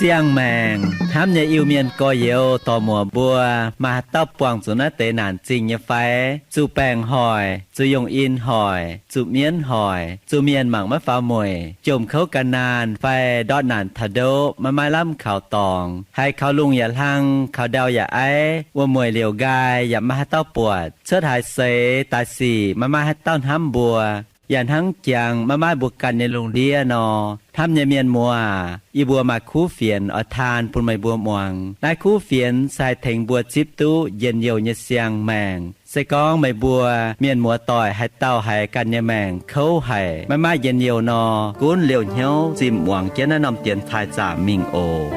Siang-maengc hnamv nyei Iu-Mienh gorx-youz dorc-muoc mbuo, maaih haaix dauh buangh zuqc naaiv deix naanc zingh nyei fai? Zuqc baengc hoic, zuqc yungh in hoic, zuqc mienv hoic, zuqc mienh mangc maiv faaux mueic, jomc kouv gan naanh fai ndortv naanc taux ndoqv maiv maaih lamh kaux dorngx, haiz kaux lungh yaac hlang, kaux ndau yaac aiv, wuom-mueic liouc nqaai yaac maiv maaih haaix dauh buatc, cuotv haaix seix daaih sic maiv maaih haaix dauh hnamv mbuo, yaac hnangv jangx maiv maaih mbuo ganh nyei lungh ndiev nor, hnamv nyei mienh muoz, yie mbuo maaih kuv fienx oix taan bun meih mbuo muangx. Naaiv kuv fienx se haih tengx mbuo zipv duqv njien-youh nyei siang-maengc. Se gorngv meih mbuo mienh muoz-doic haaix dauh haiz ganh nyei maengc kouv haic, maiv maaih njien-youh nor, gunv liouh hnyouv zimh muangx jienv naaiv norm dienx taaih zaqc mingh oc.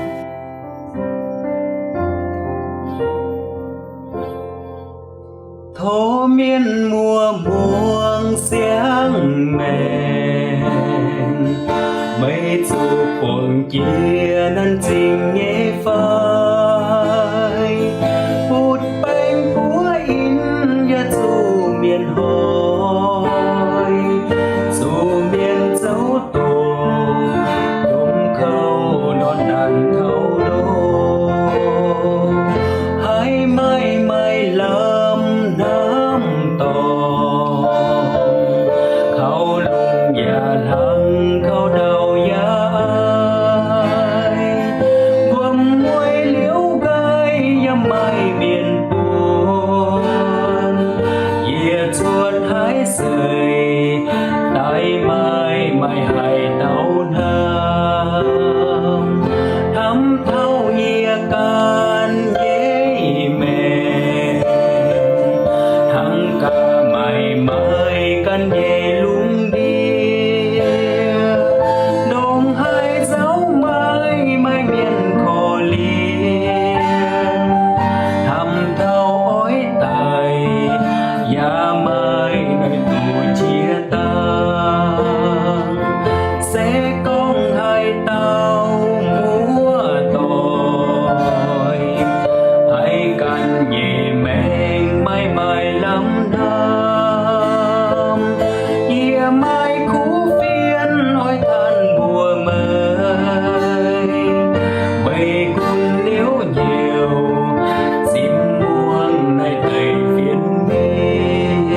Tov mienh muoz muangx siang-maengc, meih zuqc buangh jiex naanc zingh nyei fai? Butv baengc buov in yaac zuqc mienh hoic, zuqc mienh zouv doqc, jomc kouv ndortv naanc taux ndoqv, haiz maaih maaih lamh hnamv dorngc, kaux lungh yaac hlang, kaux ndau yaac aiv, wuom-mueic liouc nqaai yaac maaih mienh buonc, yie cuotv haaix seix daaih maaih maaih haaix dauh hnamv, hnamv taux yie ganh nyei maengc, hnangv gaax maaih maaih ganh nyei lungh ndiev, ndongc haaix nzauh maaih maaih mienh korv-lienh, hnamv taux oix daic yaac maaih naaiv duqv qiex dangh. Se gorngv haaix dauh muoz-doic haiz ganh nyei maengc maaih maaih lamh hnamv, yie maaih kuv fienx oix tanh mbuox meih. Meih gunv liouc hnyouv zimv muangx naaiv deix fienx mingh,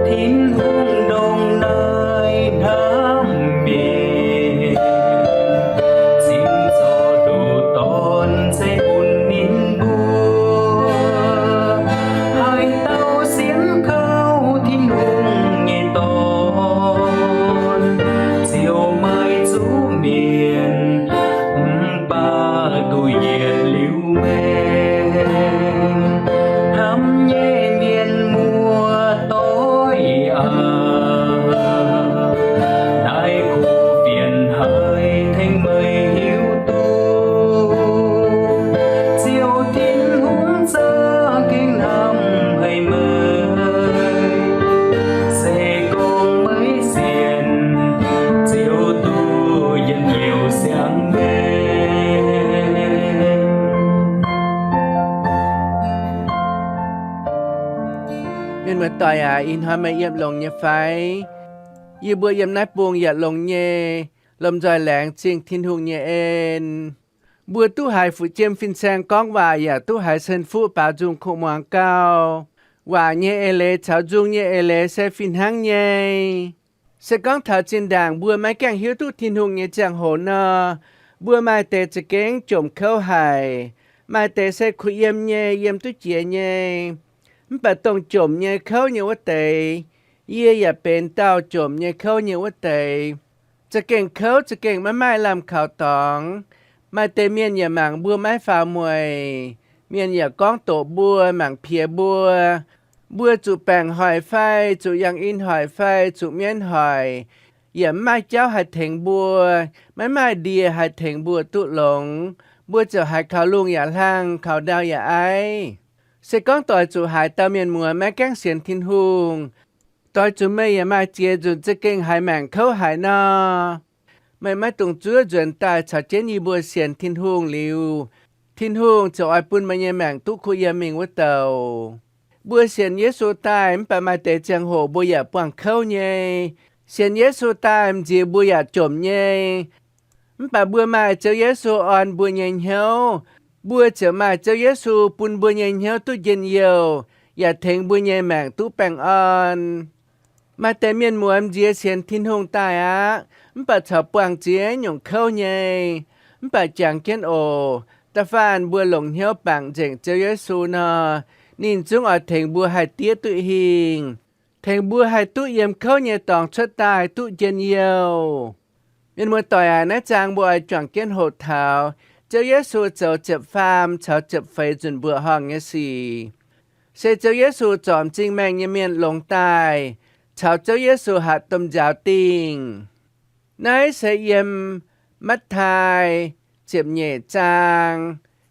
Tin-Hungh ndongc naaiv hnamv mienh, zimv zorc ndoqc dorn se bun ninh mbuo. Haaix dauh sienx kaux Tin-Hungh nyei dorn, ziouc maaih zuqc mienh, mv baac duqv yietc liuz maengc. Hnamv nyei mienh muoz-doic aac, naaiv kuv fienx haiz tengx meih hiuv duqv, Ziouv Tin-Hungh za'gengh hnamv haic meih. Se gorngv meih sienx, ziouc duqv njien-youh siang-maengc. Mienh muoz-doic aac, ih hnoi meih yiem longx nyei fai? Yie mbuo yiem naaiv bung yaac longx nyei, lomh nzoih laengz zingh Tin-Hungh nyei en. Mbuo duqv haiz fu'jueiv fin-saeng gorngv waac yaac duqv haiz cen fuqv baaux nzung kuv muangx gauh. Waac nyei eix leiz caux nzung nyei eix leiz se fih hnangv nyei. Se gorngv taux zinh ndaangc mbuo maiv gaengh hiuv duqv Tin-Hungh nyei ziangh hoc nor, mbuo maaih deix za'gengh jomc kouv haic, maaih deix se kuh yiem nyei, yiem duqv jiex nyei. Mv baac dongh jomc nyei kouv nyei wuov deix, yie yaac benx dauh jomc nyei kouv nyei wuov deix. Za'gengh kouv za'gengh maiv maaih lamh kaux dorngx. Maaih deix mienh yaac mangc mbuo maiv faaux mueic. Mienh yaac gorngv doqc mbuo, mangc piex mbuo. Mbuo zuqc baengc hoic fai, zuqc yangh in hoic fai, zuqc mienv hoic, yaac mv maaih jauv haih tengx mbuo, maiv maaih ndie haih tengx mbuo duqv longx. Mbuo ziouc haiz kaux lungh yaac hlang, kaux ndau yaac aiv. Se gorngv doix zuqc haaix dauh mienh muoz maiv gaengh sienx Tin-Hungh, doix zuqc meih yaac maaih ziex nzunc za'gengh haiz maengc kouv haic nor, Meih maiv dungx zuov nzuonx daaih caux jienv yie mbuo sienx Tin-Hungh liuz, Tin-Hungh ziouc oix bun meih nyei maengc duqv kuh yiem mingh wuov douc. Mbuo sienx Yesu daaih mv baac maaih deix ziangh hoc mbuo yaac buangh kouv nyei. Sienx Yesu daaih m'nziex mbuo yaac jomc nyei. Mv baac mbuo maaih Ziouv Yesu orn mbuo nyei hnyouv, mbuo ziouc maaih Ziouv Yesu bun mbuo nyei hnyouv duqv njien-youh, yaac tengx mbuo nyei maengc duqv baengh orn. Maaih deix mienh muoz m'nziex sienx Tin-Hungh daaih aqv, mv baac corc buangh ziex nyungc kouv nyei. Mv baac jangx jienv oc, da'faanh mbuo longc hnyouv bangc nzengc Ziouv Yesu nor, ninh zungv oix tengx mbuo haih diev duqv hingh, tengx mbuo haih duqv yiem kouv nyei dorngx cuotv daaih duqv njien-youh. Mienh muoz-doic aac, naaiv zaang mbuo oix juangc jienv hoqc taux Ziouv Yesu zoux ziepc faam caux ziepc feix nzunc mbuoqc horngh nyei sic. Se Ziouv Yesu zorc m'zing maengh nyei mienh longx daaih, caux Ziouv Yesu hatc domh nziaaux dingh. Naaiv se yiem Matv^taai ziepc nyeic zaang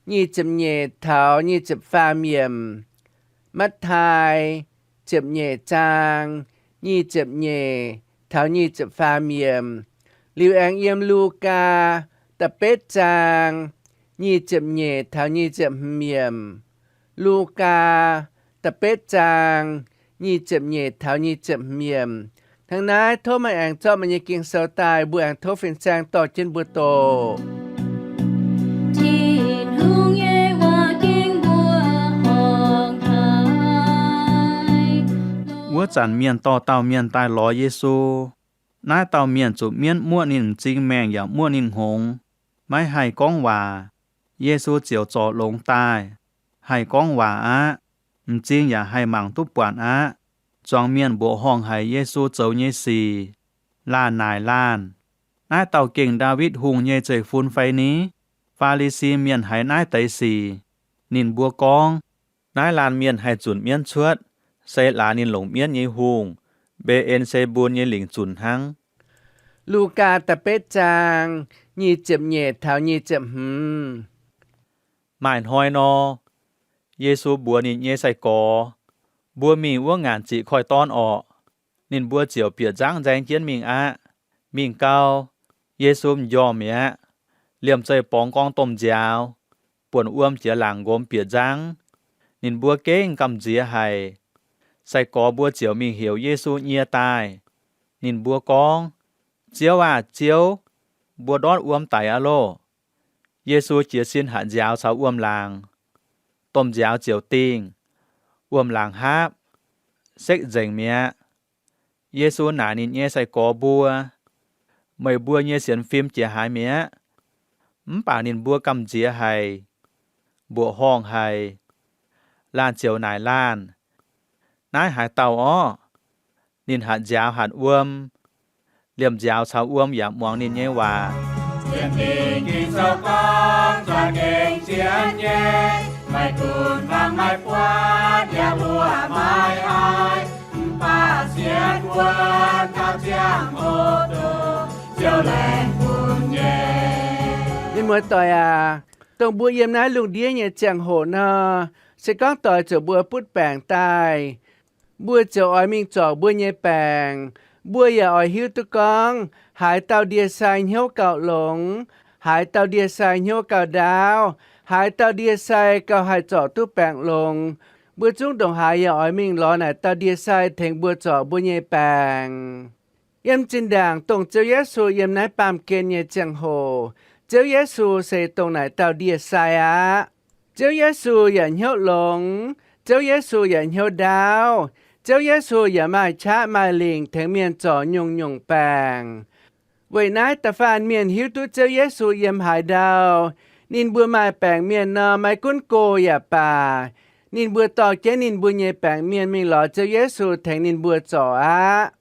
nyic ziepc nyeic taux nyic ziepc faam yiemc. Matv^taai ziepc nyeic zaang nyic ziepc nyeic taux nyic ziepc faam yiemc. Liuz aengx yiem Lugaa da'betv zaang nyic ziepc nyeic taux nyic ziepc hmz yiemc. Lugaa da'betv zaang nyic ziepc nyeic taux nyic ziepc hmz yiemc. Hnangv naaiv tov meih aengx zorqv meih nyei Ging-Sou daaih, mbuo aengx tov fin-saeng dorh jienv mbuo doqc. Tin-Hungh nyei waac ging mbuo horngc haic. Wuov zanc mienh dorh dauh mienh daaih lorz Yesu. Naaiv dauh mienh zuqc mienv muoqv ninh m'zing maengh yaac muoqv ninh hngongx, maiv haih gorngv waac. Yesu ziouc zorc longx daaih, haih gorngv waac aqv. M'zing yaac haih mangc duqv buatc aqv. Zuangx mienh mbuoqc horngh haic Yesu zoux nyei sic. Laanh naaic laanh, Naaiv dauh gengh Ndaawitv Hungh nyei zeiv-fun fai ni? Faa^li^si Mienh haiz naaiv deix sic, ninh mbuo gorngv, Naaiv laanh mienh haih zunc mienv cuotv, se laaix ninh longc mienv nyei hungh, Mbe^en^se^mbun, nyei lingc zunc hnangv. Lugaa da'betv zaang nyic ziepc nyeic taux nyic ziepc hmz. Maaih hnoi nor, Yesu mbuox ninh nyei sai-gorx, Mbuo mingh wuov ngaanc ziqc koiv-dorn orqc. Ninh mbuo ziouc bieqc nzangv nzaeng jienv mingh aqv. Mingh gau, Yesu m'njormh mi'aqv. Liemh zeih borngz gorngv domh nziaaux, buonc wuom jiex laangc nqomz bieqc nzangv. Ninh mbuo gengh gamh nziex haic. Sai-gorx mbuo ziouc mingh heuc Yesu nyie daaih. Ninh mbuo gorngv, Ziouv aah! Ziouv! Mbuo ndortv wuom daic aqv loh! Yesu jiez sin hatc nziaaux caux wuom-laangc. Domh nziaaux ziouc dingh. Wuom-laangc haapv, sekv nzengc mi'aqv. Yesu naaic ninh nyei sai-gorx mbuo, Meih mbuo nyei sienx fim jiex haaix mi'aqv? Mv baac ninh mbuo gamh nziex haic, mbuoqc horngh haic. Laanh ziouc naaic laanh, Naaiv haaix dauh orv? Ninh hatc nziaaux hatc wuom, liemh nziaaux caux wuom yaac muangx ninh nyei waac. Sienx Ging-Sou gorngv, Za'gengh sienx nyei, maiv dunx fangx maiv buatc, yaac mbuoqc maiv haih. Mv baac sienx wuom taux ziangh hoc dongh Ziouv laengz bun nyei. Mienh muoz-doic aac, dongh mbuo yiem naaiv lungh ndiev nyei ziangh hoc nor, se gorngv doix zuqc mbuo butv baengc daaih, mbuo ziouc oix mingh zorc mbuo nyei baengc. Mbuo yaac oix hiuv duqv gorngv haaix dauh ndie-sai hnyouv gauh longx, haaix dauh ndie-sai hnyouv gauh ndaauv, haaix dauh ndie-sai gauh haih zorc duqv baengc longx. Mbuo zungv ndongc haaix yaac oix mingh lorz naaic dauh ndie-sai tengx mbuo zorc mbuo nyei baengc. Yiem zinh ndaangc dongh Ziouv Yesu yiem naaiv baamh gen nyei ziangh hoc, Ziouv Yesu se dongh naaic dauh ndie-sai aqv. Ziouv Yesu yaac hnyouv longx, Ziouv Yesu yaac hnyouv ndaauv, Ziouv Yesu yaac maaih qaqv maaih lingc tengx mienh zorc nyungc-nyungc baengc. Weic naaiv da'faanh mienh hiuv duqv Ziouv Yesu yiem haaix ndau, ninh mbuo maaih baengc mienh nor, maiv gunv go yaac baac, ninh mbuo dorh jienv ninh mbuo nyei baengc mienh mingh lorz Ziouv Yesu tengx ninh mbuo zorc aqv.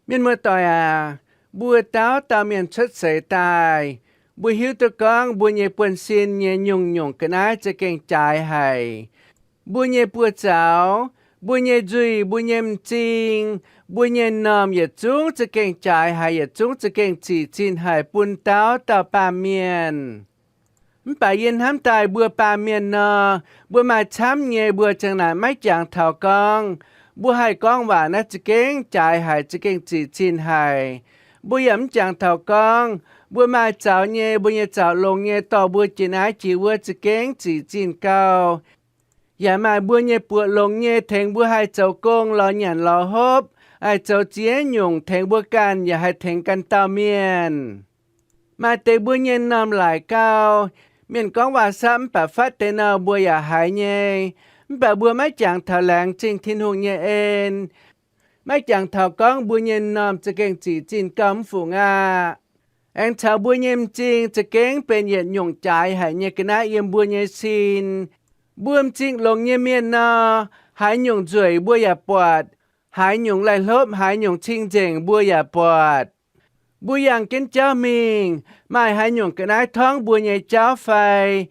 Mienh muoz-doic aac, mbuo dauh dauh mienh cuotv seix daaih, mbuo hiuv duqv gorngv mbuo nyei buonv-sin nyei nyungc-nyungc ga'naaiv za'gengh jaaix haic. Mbuo nyei buoz-zaux, mbuo nyei nzuih, mbuo nyei m'zing, mbuo nyei m'normh yietc zungv za'gengh jaaix haic, yietc zungv za'gengh zic zinh haic bun dauh dauh baamh mienh. Mv baac yie hnamv daaih mbuo baamh mienh nor, mbuo maaih camv nyei mbuo ziang naaic maiv jangx taux gorngv mbuo haih gorngv waac naaiv za'gengh jaaix haic, za'gengh zic zinh haic. Mbuo yaac mv jangx taux gorngv Mbuo maaih zaux nyei, mbuo nyei zaux longx nyei, dorh mbuo jiex naaiv jiex wuov za'gengh zic zinh gauh. Yaac maaih mbuo nyei buoqc longx nyei, tengx mbuo haih zoux gong lorz nyanc lorz hopv, haih zoux ziex nyungc tengx mbuo ganh, yaac haih tengx ganh dauh mienh. Maaih deix mbuo nyei m'normh laaic gauh, mienh gorngv waac-sapv mv baac fatv deix nor mbuo yaac haiz nyei. Mv baac mbuo maiv jangx taux laengz zingh Tin-Hungh nyei en, maiv jangx taux gorngv mbuo nyei m'normh za'gengh zic zinh gauh mv fungc aqv. Aengx caux mbuo nyei m'zing za'gengh benx yietc nyungc jaaix haic nyei ga'naaiv yiem mbuo nyei sin. Mbuo m'zing longx nyei mienh nor, haaix nyungc nzueic mbuo yaac buatc, haaix nyungc laih hlopv, haaix nyungc cing-nzengc mbuo yaac buatc. Mbuo yangh jienv jauv mingh, maaih haaix nyungc ga'naaiv torngv mbuo nyei jauv fai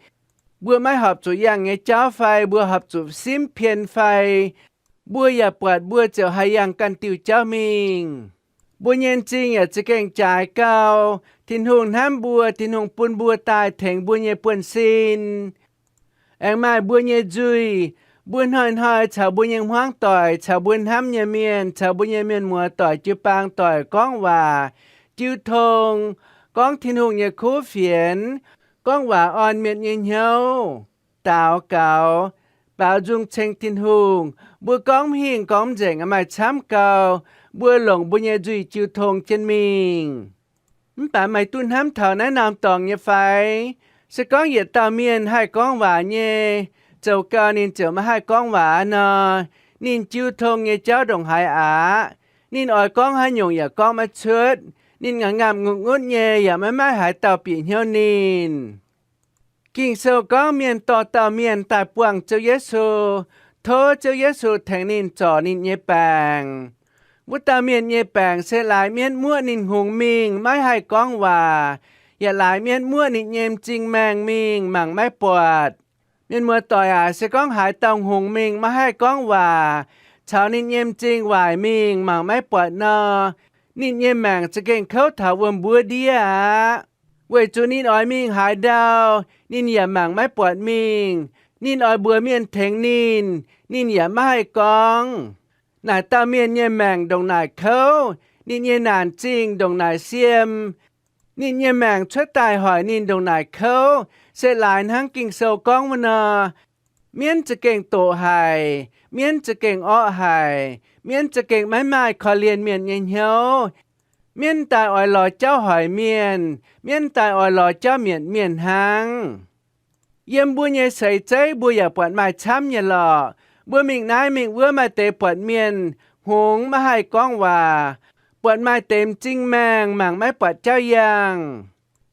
mbuo maiv horpc zuqc yangh nyei jauv fai mbuo horpc zuqc simv pien fai, mbuo yaac buatc, mbuo ziouc haih yangh ganh diuh jauv mingh. Mbuo nyei m'zing yaac za'gengh jaaix gauh. Tin-Hungh hnamv mbuo, Tin-Hungh bun mbuo daaih tengx mbuo nyei buonv-sin. Aengx maaih mbuo nyei nzuih, mbuo hnoi-hnoi caux mbuo nyei hmuangv doic, caux mbuo hnamv nyei mienh, caux mbuo nyei mienh muoz doic, jiu-baang doic gorngv waac, jiu tong, gorngv Tin-Hungh nyei kuv fienx, gorngv waac orn mienh nyei hnyouv, daux gaux, baaux nzung ceng Tin-Hungh. Mbuo gorngv mv hingh gorngv mv nzengc, maaih camv gauh, mbuo longc mbuo nyei nzuih jiu tong jienv mingh. Mv baac meih duqv hnamv taux naaiv norm dorngx nyei fai? Se gorngv yietc dauh mienh haih gorngv waac nyei, zoux gau ninh ziouc maiv haih gorngv waac nor, ninh jiu tong nyei jauv ndongc haaix aqv. Ninh oix gorngv haaix nyungc yaac gorngv maiv cuotv. Ninh ngaanc ngaamh ngunc ngunv nyei, yaac maiv maaih haaix dauh bieqc hnyouv ninh. Ging-Sou gorngv mienh dorh dauh mienh daaih buangh Ziouv Yesu, tov Ziouv Yesu tengx ninh zorc ninh nyei baengc. Wuov dauh mienh nyei baengc se laaix mienv muoqv ninh hngongx mingh maiv haih gorngv waac, yaac laaix mienv muoqv ninh nyei m'zing maengh mingh mangc maiv buatc. Mienh muoz doic aac, se gorngv haaix dauh hngongx mingh maiv haih gorngv waac, caux ninh nyei m'zing waaic mingh mangc maiv buatc nor, ninh nyei maengc za'gengh kouv taux wuom-mbuov ndiev aqv. Weic zuqc ninh oix mingh haaix ndau, ninh yaac mangc maiv buatc mingh. Ninh oix mbuox mienh tengx ninh, ninh yaac maiv haih gorngv. Naaic dauh mienh nyei maengc ndongc naaic kouv, ninh nyei naanc zingh ndongc naaic siem, ninh nyei maengc cuotv daaih hoic ninh ndongc naaic kouv, se laaix hnangv Ging-Sou gorngv wuov nor, mienv za'gengh doqc haic, mienv za'gengh orqv haic, mienv za'gengh maiv maaih korv-lienh mienh nyei hnyouv. Mienv daaih oix lorz jauv hoic mienh, mienv daaih oix lorz jauv mietc mienh hnangv. Yiem mbuo nyei seix zeiv mbuo yaac buatc maaih camv nyei lorqc. Mbuo mingh naaiv mingh wuov maaih deix buatc mienh hngongx maiv haih gorngv waac, buatc maaih deix m'zing maengh mangc maiv buatc jauv yangh.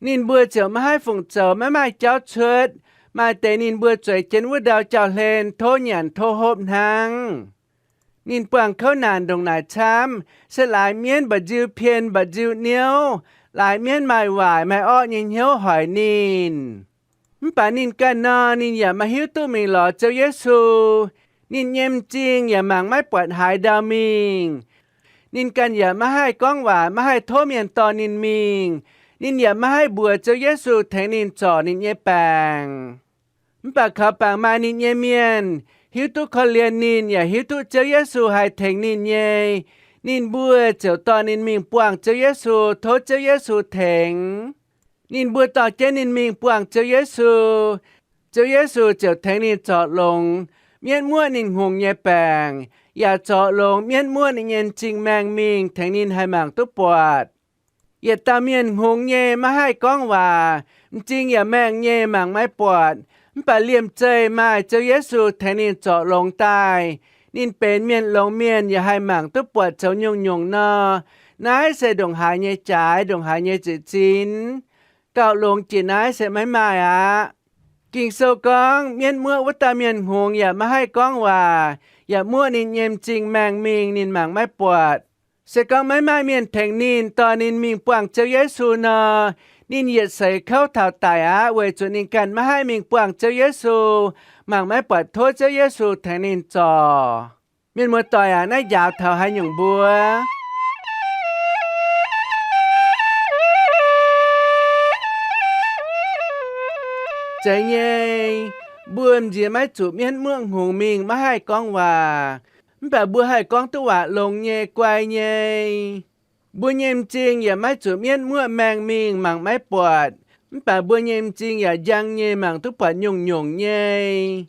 Ninh mbuo ziouc maiv haih fungc zoux, maiv maaih jauv cuotv. Maaih deix ninh mbuo zueiz jienv wuov ndau jauv-hlen, tov nyanc tov hopv hnangv. Ninh buangh kouv naanc ndongc naaic camv, se laaix mienv mba'nziu pien mba'nziu niouv, laaix mienv maaih waaic maaih orqv nyei hnyouv hoic ninh. Mv baac ninh ganh nor, ninh yaac maiv hiuv duqv mingh lorz Ziouv Yesu. Ninh nyei m'zing yaac mangc maiv buatc haaix ndau mingh. Ninh ganh yaac maiv haih gorngv waac, maiv haih tov mienh dorh ninh mingh. Ninh yaac maiv haih mbuox Ziouv Yesu tengx ninh zorc ninh nyei baengc. Mv baac kaux bangc maaih ninh nyei mienh hiuv duqv korv-lienh ninh yaac hiuv duqv Ziouv Yesu haih tengx ninh nyei, ninh mbuo ziouc dorh ninh mingh buangh Ziouv Yesu, tov Ziouv Yesu tengx. Ninh mbuo dorh jienv ninh mingh buangh Ziouv Yesu. Ziouv Yesu ziouc tengx ninh zorc longx mienv muoqv ninh hngongx nyei baengc, yaac zorc longx mienv muoqv ninh nyei m'zing maengh mingh tengx ninh haih mangc duqv buatc. Yietc dauh mienh hngongx nyei maiv haih gorngv waac, m'zing yaac maengh nyei mangc maiv buatc, mv baac liemh zeih maaih Ziouv Yesu tengx ninh zorc longx daaih, ninh benx mienh longx mienh yaac haih mangc duqv buatc zoux nyungc-nyungc nor. Naaiv se ndongc haaix nyei jaaix, ndongc haaix nyei ziqc zinh. Gauh longx jiex naaiv se maiv maaih aqv. Ging-Sou gorngv mienv muoqv wuov dauh mienh hngongx yaac maiv haih gorngv waac, yaac muoqv ninh nyei m'zing maengh mingh ninh mangc maiv buatc. Se gorngv maiv maaih mienh tengx ninh, dorh ninh mingh buangh Ziouv Yesu nor, ninh yietc seix kouv taux daic aqv, weic zuqc ninh ganh maiv haih mingh buangh Ziouv Yesu, mangc maiv buatc tov Ziouv Yesu tengx ninh zorc. Mienh muoz-doic aac, naaiv njaaux taux haaix nyungc mbuo? Zeiz nyei, mbuo m'nziex maiv zuqc mienv muoqv hngongx mingh maiv haih gorngv waac, mv baac mbuo haih gorngv duqv waac longx nyei, guai nyei. Mbuo nyei m'zing yaac maiv zuqc mienv muoqv maengh mingh mangc maiv buatc, mv baac mbuo nyei m'zing yaac njang nyei mangc duqv buatc nyungc-nyungc nyei.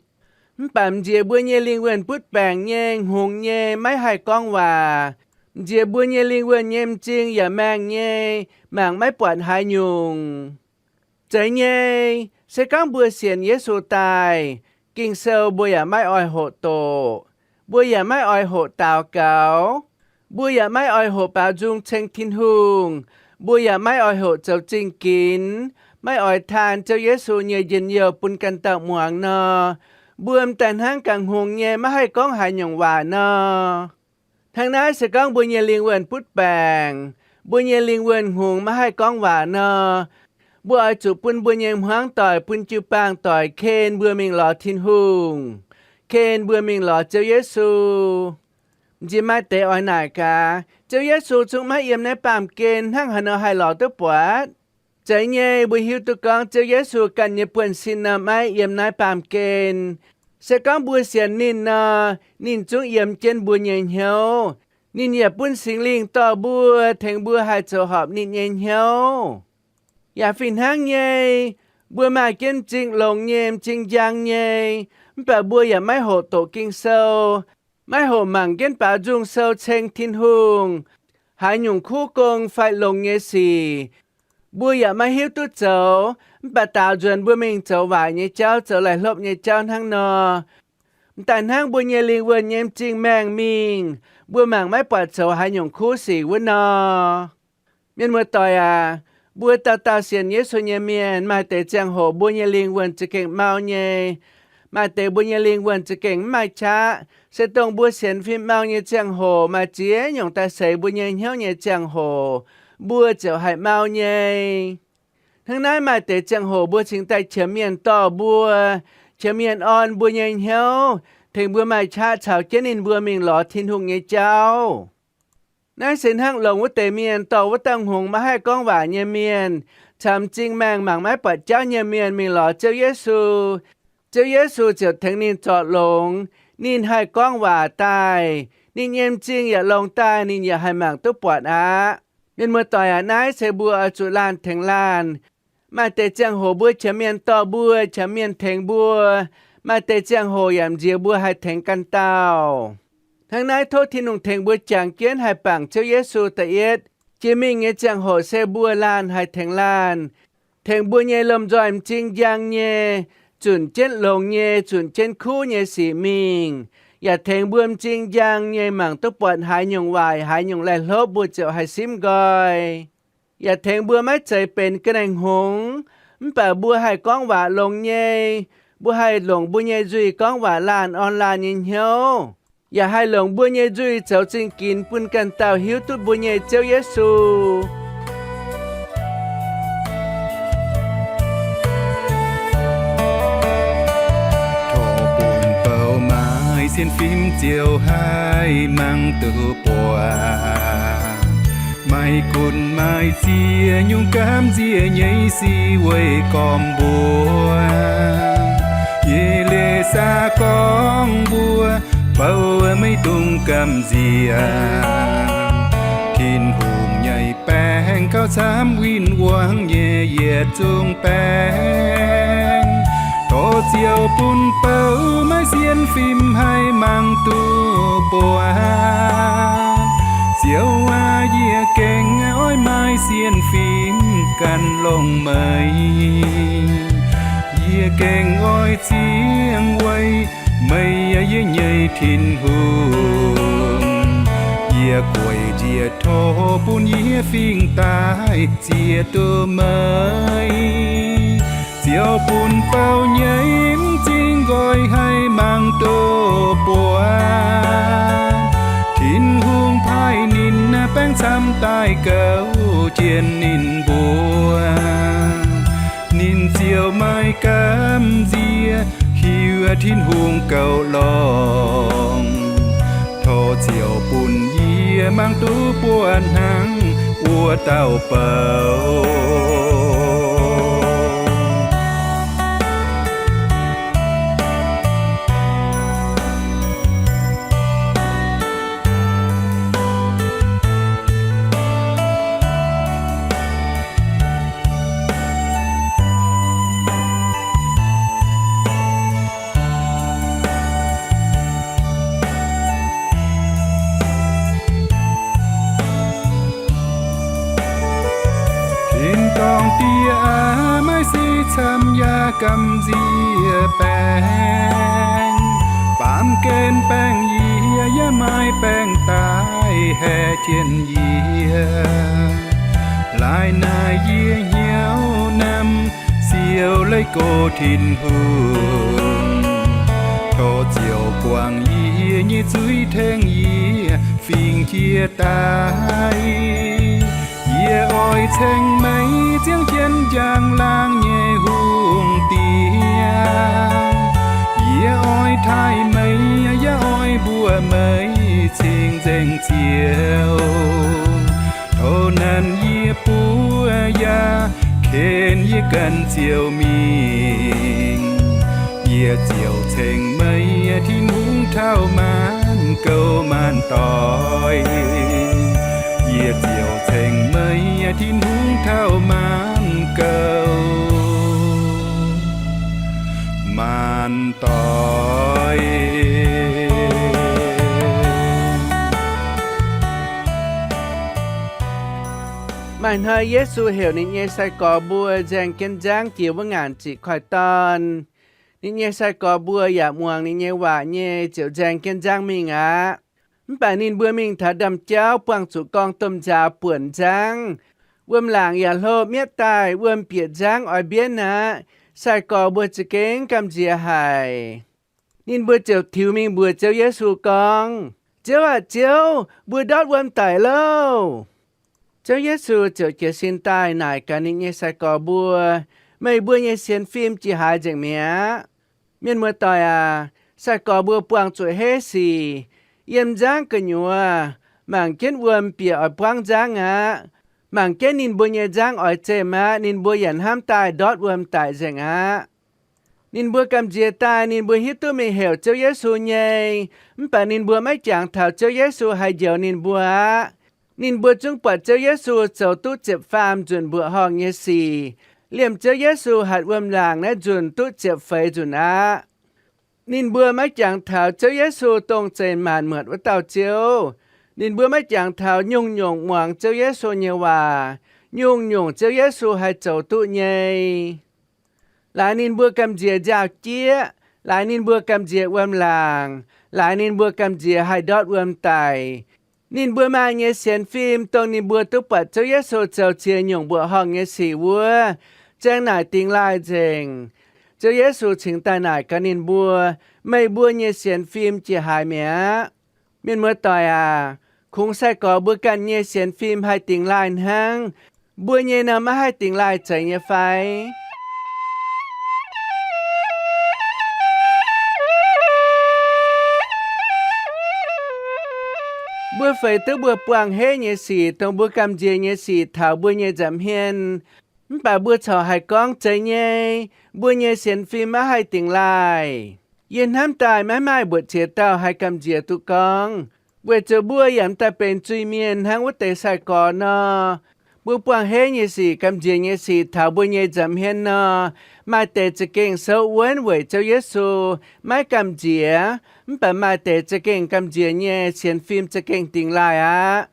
Mv baac m'nziex mbuo nyei lingh wuonh butv baengc nyei, hngongx nyei, maiv haih gorngv waac. M'nziex mbuo nyei lingh wuonh nyei m'zing yaac maengh nyei, mangc maiv buatc haaix nyungc. Zeiz nyei, se gorngv mbuo sienx Yesu daaih, Ging-Sou mbuo yaac maiv oix hoqc doqc. Mbuo yaac maiv oix hoqc daux gaux. Mbuo yaac maiv oix hoqc baaux nzung ceng Tin-Hungh. Mbuo yaac maiv oix hoqc zoux zingh ginx, maiv oix taan Ziouv Yesu nyei njien-youh bun ganh dauh muangx nor, mbuo m'daaih hnangv ganh hngongx nyei maiv haih gorngv haaix nyungc waac nor. Hnangv naaiv se gorngv mbuo nyei lingh wuonh butv baengc, mbuo nyei lingh wuonh hngongx maiv haih gorngv waac nor, mbuo oix zuqc bun mbuo nyei hmuangv doic, bun jiu-baang doic ken mbuo mingh lorz Tin-Hungh, ken mbuo mingh lorz Ziouv Yesu. M'nziex maaih deix oix naaic gaax, Ziouv Yesu zungv maiv yiem naaiv baamh gen, hnangv haaix nor haih lorz duqv buatc? Zeiz nyei, mbuo hiuv duqv gorngv Ziouv Yesu ganh nyei buonv-sin nor maiv yiem naaiv baamh gen. Se gorngv mbuo sienx ninh nor, ninh zungv yiem jienv mbuo nyei hnyouv. Ninh yaac bun Singx Lingh dorh mbuo, tengx mbuo haih zoux horpc ninh nyei hnyouv. Yaac fih hnangv nyei, mbuo maaih jienv m'zing longx nyei, m'zing njang nyei, mv baac mbuo yaac maiv hoqc doqc Ging-Sou, maiv hoqc mangc jienv baaux nzung sou ceng Tin-Hungh, haaix nyungc kuv gong fai longx nyei sic, mbuo yaac maiv hiuv duqv zoux, mv baac daaux nzuonx mbuo mingh zoux waaic nyei jauv, zoux laih hlopv nyei jauv hnangv nor. M'daaih hnangv mbuo nyei lingh wuonh nyei m'zing maengh mingh, mbuo mangc maiv buatc zoux haaix nyungc kuv sic wuov nor. Mienh muoz-doic aac, mbuo dauh dauh sienx Yesu nyei mienh, maaih deix ziangh hoc mbuo nyei lingh wuonh za'gengh mau nyei. Maaih deix mbuo nyei lingh wuonh za'gengh mv maaih qaqv. Se dongh mbuo sienx fim mau nyei ziangh hoc, maaih ziex nyungc daaih seix mbuo nyei hnyouv nyei ziangh hoc, mbuo ziouc haih mau nyei. Hnangv naaiv maaih deix ziangh hoc mbuo cingx daaih qiemx mienh dorh mbuo, qiemx mienh orn mbuo nyei hnyouv, tengx mbuo maaih qaqv caux jienv ninh mbuo mingh lorz Tin-Hungh nyei jauv. Naaiv se hnangv longc wuov deix mienh dorh wuov dauh hngongx maiv haih gorngv waac nyei mienh, caux m'zing maengh mangc maiv buatc jauv nyei mienh mingh lorz Ziouv Yesu. Ziouv Yesu ziouc tengx ninh zorc longx, ninh haih gorngv waac daaih, ninh nyei m'zing yaac longx daaih, ninh yaac haih mangc duqv buatc aqv. Mienh muoz-doic aac, naaiv se mbuo oix zuqc laanh tengx laanh. Maaih deix ziangh hoc mbuo qiemx mienh dorh mbuo, qiemx mienh tengx mbuo. Maaih deix ziangh hoc yaac m'nziex mbuo haih tengx ganh dauh. Hnangv naaiv tov Tin-Hungh tengx mbuo jangx jienv haih bangc Ziouv Yesu da'yietv. Jiex mingh nyei ziangh hoc se mbuo laanh haih tengx laanh, tengx mbuo nyei lomh nzoih m'zing njang nyei, zunc jienv longx nyei, zunc jienv kuv nyei sic mingh, yaac tengx mbuo m'zing njang nyei mangc duqv buatc haaix nyungc waaic, haaix nyungc laih hlopv mbuo ziouc haih simv nqoi. Yaac tengx mbuo maiv zeiz benx ga'naaiv hngongx, mv baac mbuo haih gorngv waac longx nyei. Mbuo haih longc mbuo nyei nzuih gorngv waac laanh orn laanh nyei hnyouv, yaac haih longc mbuo nyei nzuih zoux zingh ginx bun ganh dauh hiuv duqv mbuo nyei Ziouv Yesu. Tov bun bou maaih sienx fim ziouc haih mangc duqv buatc. Maiv gunv maaih ziex nyungc gamh nziex nyei sic weic gormx mbuo. Yie leiz saax gorngv mbuo bou maiv dungx gamh nziex. Tin-Hungh nyei baengc gauh camv win-wangv nyei yietc zungv baengc. Tov Ziouv bun bou maaih sienx fim haih mangc duqv buatc. Ziouv aac, yie gengh oix maaih sienx fim gan longx meih. Yie gengh oix ziangh weic meih, yie nyei Tin-Hungh. Yie gueic njiec tov bun yie fingx daaih ziex duqv meih. Ziouv bun bou nyei m'zing nqoi haih mangc duqv buatc. Tin-Hungh paaiv ninh baengc camv daaih gouv jienv ninh mbuo. Ninh ziouc maaih gamh nziex hiuv Tin-Hungh goux longx. Tov Ziouv bun yie mangc duqv buatc hnangv wuov dauh bou. Gamh yaac gamh nziex baengh, baamh gen baengh yie, yaac maaih baengh daaih haeqv jienv yie. Laaix naaic yie hnyouv namx siou leiz gox Tin-Hungh, tov ziouc guangc yie nyei zuiz tengx yie fingx jiex daaih. Yie oix ceng meih ziangh jienv njang-laangc nyei hungh diex. Yie oix taaih meih, yaac oix mbuox meih cing-nzengc Ziouv. Tov nanc yie buov yaac ken yie ganh Ziouv mingh. Yie ziouc ceng meih Tin-Hungh taux maanc gouv maanc doic. Yie ziouc ceng meih Tin-Hungh taux maanc gouv maanc doic. Maaih hnoi Yesu heuc ninh nyei sai-gorx mbuo nzaeng jienv nzangv jiex wuov ngaanc ziqc koiv-dorn. Ninh nyei sai-gorx mbuo yaac muangx ninh nyei waac nyei ziouc nzaeng jienv nzangv mingh aqv. Mv baac ninh mbuo mingh taux ndaamv-jauv buangh zuqc gorngv domh nzaaux buonc nzangv. Wuom-laangc yaac hlo mietv daaih, wuom bieqc nzangv oix mbienv aqv. Sai-gorx mbuo za'gengh gamh nziex haic. Ninh mbuo ziouc tiux mingh mbuox Ziouv Yesu gorngv, Ziouv aah! Ziouv, mbuo ndortv wuom daic loh! Ziouv Yesu ziouc jiez sin daaih naaic gaax ninh nyei sai-gorx mbuo, Meih mbuo nyei sienx fim jiex haaix nzengc mi'aqv? Mienh muoz-doic aac, sai-gorx mbuo buangh zuqc heiv sic, yiem nzangv gu'nyuoz, mangc jienv wuom bieqc oix buangv nzangv aqv. Mangc jienv ninh mbuo nyei nzangv oix zemh aqv, ninh mbuo yaac hnamv daaih ndortv wuom daic nzengc aqv. Ninh mbuo gamh nziex daaih ninh mbuo hiuv duqv mingh heuc Ziouv Yesu nyei, mv baac ninh mbuo maiv jangx taux Ziouv Yesu haih njoux ninh mbuo aqv. Ninh mbuo zungv buatc Ziouv Yesu zoux duqv ziepc faam nzunc mbuoqc horngh nyei sic, liemh Ziouv Yesu hatc wuom-laangc naaiv nzunc duqv ziepc feix nzunc aqv. Ninh mbuo maiv jangx taux Ziouv Yesu dongh zeix maanc muotc wuov dauh Ziouv. Ninh mbuo maiv jangx taux nyungc-nyungc muangx Ziouv Yesu nyei waac, nyungc-nyungc Ziouv Yesu haih zoux duqv nyei. Laaix ninh mbuo gamh nziex nziaaux-jieqv, laaix ninh mbuo gamh nziex wuom-laangc, laaix ninh mbuo gamh nziex haih ndortv wuom daic. Ninh mbuo maaih nyei sienx fim, dongh ninh mbuo duqv buatc Ziouv Yesu zoux ziex nyungc mbuoqc horngh nyei sic wuov, zaeng naaic dingx laaih nzengc. Ziouv Yesu cingx daaih naaic gaax ninh mbuo, Meih mbuo nyei sienx fim jiex haaix mi'aqv? Mienh muoz-doic aac, kungx sai-gorx mbuo ganh nyei sienx fim haih dingx laaih hnangv. Mbuo nyei nor maiv haih dingx laaih zeiz nyei fai? Mbuo feix duqv mbuo buangh heiv nyei sic, dongh mbuo gamh nziex nyei sic taux mbuo nyei nza'hmien. Mv baac mbuo corc haih gorngv, Zeiz nyei, mbuo nyei sienx fim maiv haih dingx laaih. Yie hnamv daaih maiv maaih mbuoqc ziex dauh haih gamh nziex duqv gorngv, weic zuqc mbuo yaac m'daaih benx zuiz-mienh hnangv wuov deix sai-gorx nor. Mbuo buangh heiv nyei sic, gamh nziex nyei sic taux mbuo nyei nza'hmien nor, maaih deix za'gengh souv wuonv weic Ziouv Yesu, maiv gamh nziex. Mv baac maaih deix za'gengh gamh nziex nyei sienx fim za'gengh dingx laaih aqv.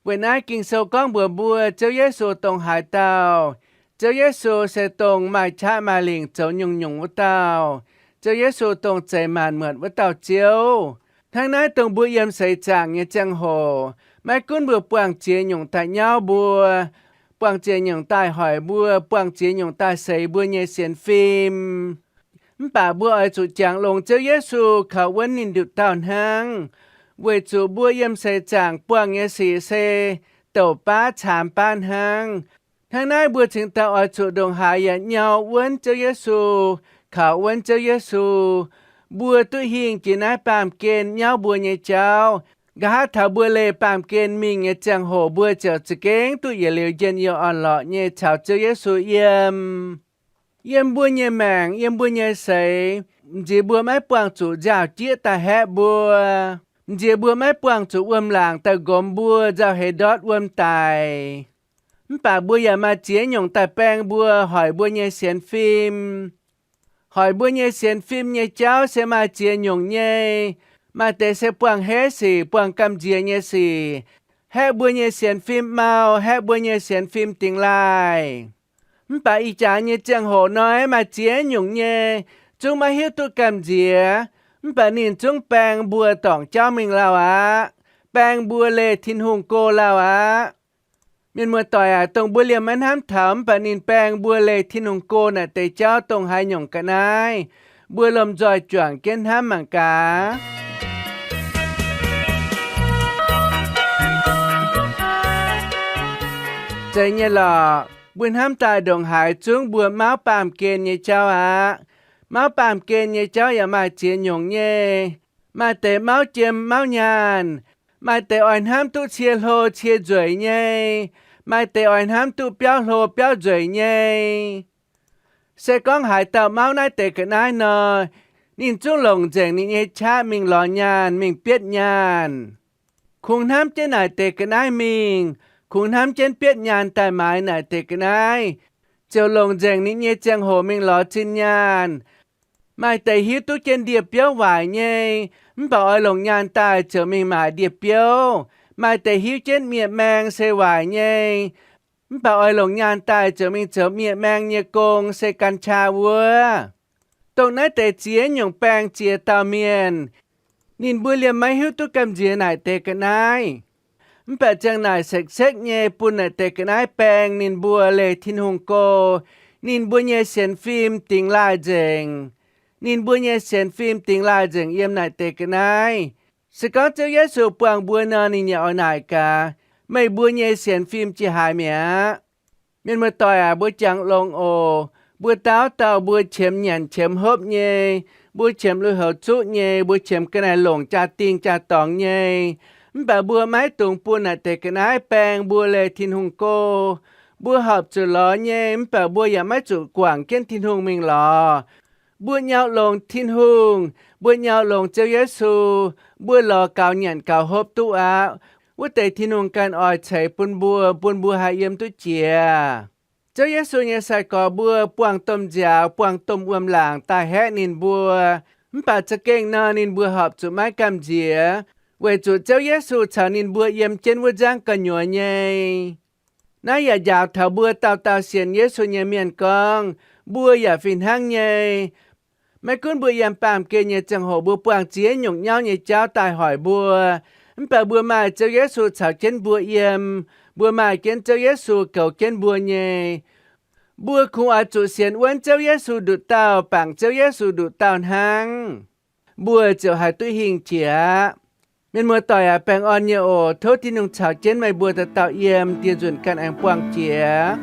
Weic naaiv Ging-Sou gorngv mbuox mbuo, Ziouv Yesu dongh haaix dauh. Ziouv Yesu se dongh maaih qaqv maaih lingc zoux nyungc-nyungc wuov dauh. Ziouv Yesu dongh zeix maanc muotc wuov dauh Ziouv. Hnangv naaiv dongh mbuo yiem seix zaangc nyei ziangh hoc, maiv gunv mbuo buangh ziex nyungc daaih nyauv mbuo, buangh ziex nyungc daaih hoic mbuo, buangh ziex nyungc daaih seix mbuo nyei sienx fim, mv baac mbuo oix zuqc jangx longx Ziouv Yesu kaux wuonv ninh nduqc dauh hnangv, weic zuqc mbuo yiem seix zaangc buangh nyei sic se douc baav caamx baav hnangv. Hnangv naaiv mbuo cingx daaih oix zuqc ndongc haaix yaac nyau wuonv Ziouv Yesu, kaux wuonv Ziouv Yesu. Mbuo duqv hingh jiex naaiv baamh gen nyauv mbuo nyei jauv. Nqa'haav taux mbuo leih baamh gen mingh nyei ziangh hoc mbuo ziouc za'gengh duqv yietc liuz njien-youh orn-lorqc nyei caux Ziouv Yesu yiem. Yiem mbuo nyei maengc, yiem mbuo nyei seix, m'nziex mbuo maiv buangh zuqc nziaaux-jieqv daaih haeqv mbuo. M'nziex mbuo maiv buangh zuqc wuom-laangc daaih nqomx mbuo nzauh heix ndortv wuom daic. Mv baac mbuo yaac maaih ziex nyungc daaih baeng mbuo, hoic mbuo nyei sienx fim. Hoic mbuo nyei sienx fim nyei jauv se maaih ziex nyungc nyei. Maaih deix se buangh heiv sic, buangh gamh nziex nyei sic, haeqv mbuo nyei sienx fim mau, haeqv mbuo nyei sienx fim dingx laaih. Mv baac ih jaax nyei ziangh hoc nor maaih ziex nyungc nyei, zungv maiv hiuv duqv gamh nziex. Mv baac ninh zungv baeng mbuo dorngc jauv mingh lauh aqv, baeng mbuo leih Tin-Hungh go lauh aqv. Mienh muoz-doic aac, dongh mbuo liemh maiv hnamv taux mv baac ninh baeng mbuo leih Tin-Hungh go naaic deix jauv dongh haaix nyungc ga'naaiv, mbuo lomh nzoih juangc jienv hnamv mangc gaax. Zeiz nyei lorqc, mbuo hnamv daaih ndongc haaix zungv mbuo mauv baamh gen nyei jauv aqv. Mauv baamh gen nyei jauv yaac maaih ziex nyungc nyei. Maaih deix mauv jiem mauv nyaanh. Maaih deix oix hnamv duqv cie hlo cie nzueic nyei. Maaih deix oix hnamv duqv biauv hlo biauv nzueic nyei. Se gorngv haaix dauh mauv naaiv deix ga'naaiv nor, ninh zungv longc nzengc ninh nyei qaqv mingh lorz nyaanh, mingh bietv nyaanh. Kungx hnamv jienv naaic deix ga'naaiv mingh, kungx hnamv jienv bietv nyaanh daaih maaiz naaic deix ga'naaiv, ziouc longc nzengc ninh nyei ziangh hoc mingh lorz zinh nyaanh. Maaih deix hiuv duqv jienv ndie-biouv waaic nyei, mv baac oix longc nyaanh daaih ziouc mingh maaic ndie-biouv. Maaih deix hiuv jienv miev-maeng se waaic nyei, mv baac oix longc nyaanh daaih ziouc mingh zoux miev-maeng nyei gong se gan qaa wuov. Dongh naaiv deix ziex nyungc baeng ziex dauh mienh, ninh mbuo liemh maiv hiuv duqv gamh nziex naaic deix ga'naaiv. Mv baac ziang naaic sekv-sekv nyei bun naaic deix ga'naaiv baeng ninh mbuo leih Tin-Hungh go. Ninh mbuo nyei sienx fim dingx laaih nzengc. Ninh mbuo nyei sienx fim dingx laaih nzengc yiem naaic deix ga'naaiv. Se gorngv Ziouv Yesu buangh mbuo nor, ninh yaac oix naaic gaax, meih mbuo nyei sienx fim jiex haaix mi'aqv? Mienh muoz-doic aac, mbuo jangx longx oc. Mbuo dauh dauh mbuo qiemx nyanc qiemx hopv nyei, mbuo qiemx lui-houx zuqv nyei, mbuo qiemx ga'naaiv longc jaa-dingh jaa-dorngx nyei. Mv baac mbuo maiv dungx bun naaic deix ga'naaiv baeng mbuo leih Tin-Hungh go. Mbuo horpc zuqc lorz nyei, mv baac mbuo yaac maiv zuqc guangc jienv Tin-Hungh mingh lorz. Mbuo nyau longx Tin-Hungh, mbuo nyau longx Ziouv Yesu, mbuo lorz gaux nyanc gaux hopv duqv aqv. Wuov deix Tin-Hungh ganh oix ceix bun mbuo, bun mbuo haih yiem duqv jiex. Ziouv Yesu nyei sai-gorx mbuo buangh domh nziaaux, buangh domh wuom-laangc daaih haeqv ninh mbuo. Mv baac za'gengh nor, ninh mbuo horpc zuqc maiv gamh nziex, weic zuqc Ziouv Yesu caux ninh mbuo yiem jienv wuov nzangv gu'nyuoz nyei. Naaiv yaac njaaux taux mbuo dauh dauh sienx Yesu nyei mienh gorngv, mbuo yaac fih hnangv nyei. Maiv gunv mbuo yiem baamh gen nyei ziangh hoc mbuo buangh ziex nyungc nyauv nyei jauv daaih hoic mbuo, mv baac mbuo maaih Ziouv Yesu caux jienv mbuo yiem, mbuo maaih jienv Ziouv Yesu goux jienv mbuo nyei, mbuo kungx oix zuqc sienx wuonv Ziouv Yesu nduqc dauh, bangc Ziouv Yesu nduqc dauh hnangv, mbuo ziouc haih duqv hingh jiex aqv. Mienh muoz-doic aac, baengh orn nyei oc. Tov Tin-Hungh caux jienv meih mbuo dauh dauh yiem, dieh nzunc ganh aengx buangh jiex.